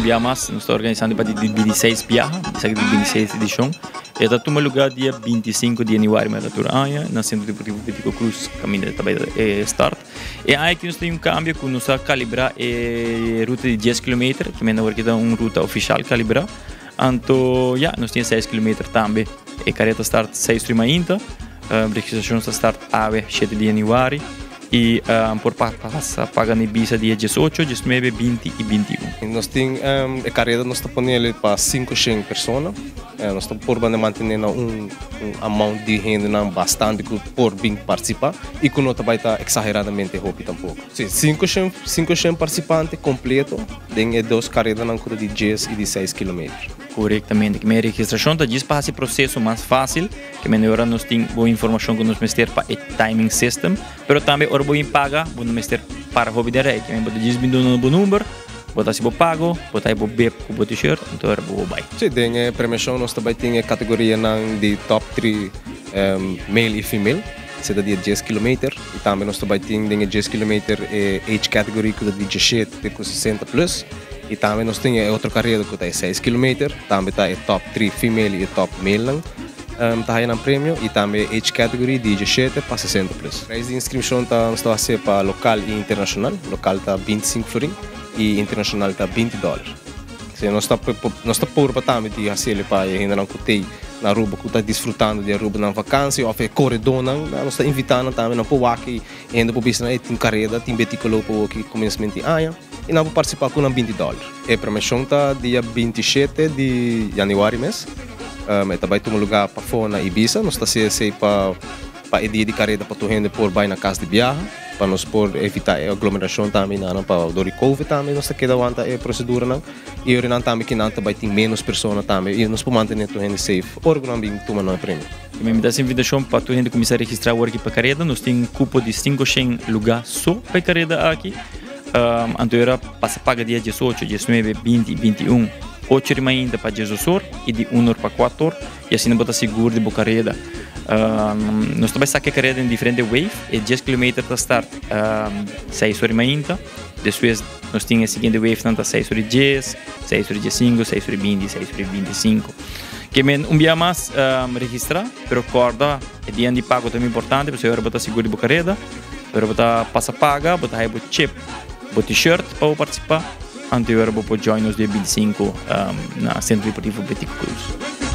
biaha mas, nos ta organisando pa di 26 biaha, esaki ta di 26 edicion. E ta tuma lugar dia 25 di januari mester tur aña na Centro Deportivo Betico Croes caminda ta bay start. E aña aki nos tin un cambio cu nos a calibra e ruta di 10 kilometer, ki menda awor ki ta un ruta oficial calibra. Anto ya, nos tin 6 kilometer tambe. E careta start 6 ori mainta, registracion ta start awe 7 di januari. Y por pasa paga na Ibisa dia 18, 19, 20 y 21. Nos tin e careda nos ta ponele pa 500 persona. Nos ta purba di mantene na un amount di hendenan bastante cu por bin participa y cu no ta bay ta exageradamente hopi tampoco. Si, 500 participante completo den e dos caredanan cu ta di 10 y di 6 kilometer. Corectamente. Cu mi registracion ta djis pa haci proceso mas facil. Ke manera nos tin bo informashon ku nos mester pa e timing system, pero tambe ora bo bin paga, bo no mester para hopi den rei. Ke men bo ta djis bin duna bo number, bo ta hasi bo pago, bo ta bo bib ku bo t-shirt, anto ora bo bai. Sí, den e premiashon nos ta bai tin e kategorianan di top tri male i female, esei ta di e dies kilometer, i tambe nos ta bai tin den e dies kilometer e age category ku ta di diesshete te ku 60 plus, i tambe nos tin e otro kareda ku ta e seis kilometer, tambe ta e top tri female i e top male nan. Ta haya nan premio y tambe age category di 17 pa 60 plus. Prijs di inscripcion ta nos ta haci pa local y internacional. Local ta 25 florin y internacional ta 20 dollar. Si nos ta nos ta purba tambe di haciele pa e hendenan cu tey na Aruba cu ta disfrutando di Aruba nan vakantie of e coredornan nos ta invita nan tambe nan por wak y e hende por bisa nan ey tin careda tin Betico Loop awo ki comensament di aña y nan por participa cu nan 20 dollar. E premiacion ta dia 27 di januari mes. E ta bai tuma lugá pafó na Ibiza. Nos ta hasi esei pa pa e dia di kareda pa tur hende por bai na kas di biaha, pa nos por evitá e aglomerashon tambe na nan pa dor di covid tambe nos ta keda wanta e proseduranan i ora nan tambe kinan ta bai tin ménos persona tambe i nos por mantené tur hende safe ora ku nan bin tuma nan premio. Mi ta hasi invitashon pa tur hende kuminsá registrá awor aki pa kareda. Nos tin kupo di 500 lugá so pa e kareda aki. Anto ora pasa paga dia 18, 19, 20 i 21. Ocho di mainta pa 12 or i di un or pa kuater or i asina bo ta sigur di bo kareda. Nos ta bai saka e kareda den diferente wave. E 10 kilometer ta start 6 or di mainta. Despues nos tin e siguiente wave nan ta 6 or di 10, 6 or di 15, 6 or di 20, 6 or di 25. Ke men un bia mas registra, pero kòrda e dianan di pago ta muy importante pasobra ora bo ta sigur di bo kareda. Ora bo ta pasa paga, bo ta haya bo chip, bo t-shirt pa bo participa. Anto ora bo por join nos dia 25 na Centro Deportivo Betico Croes.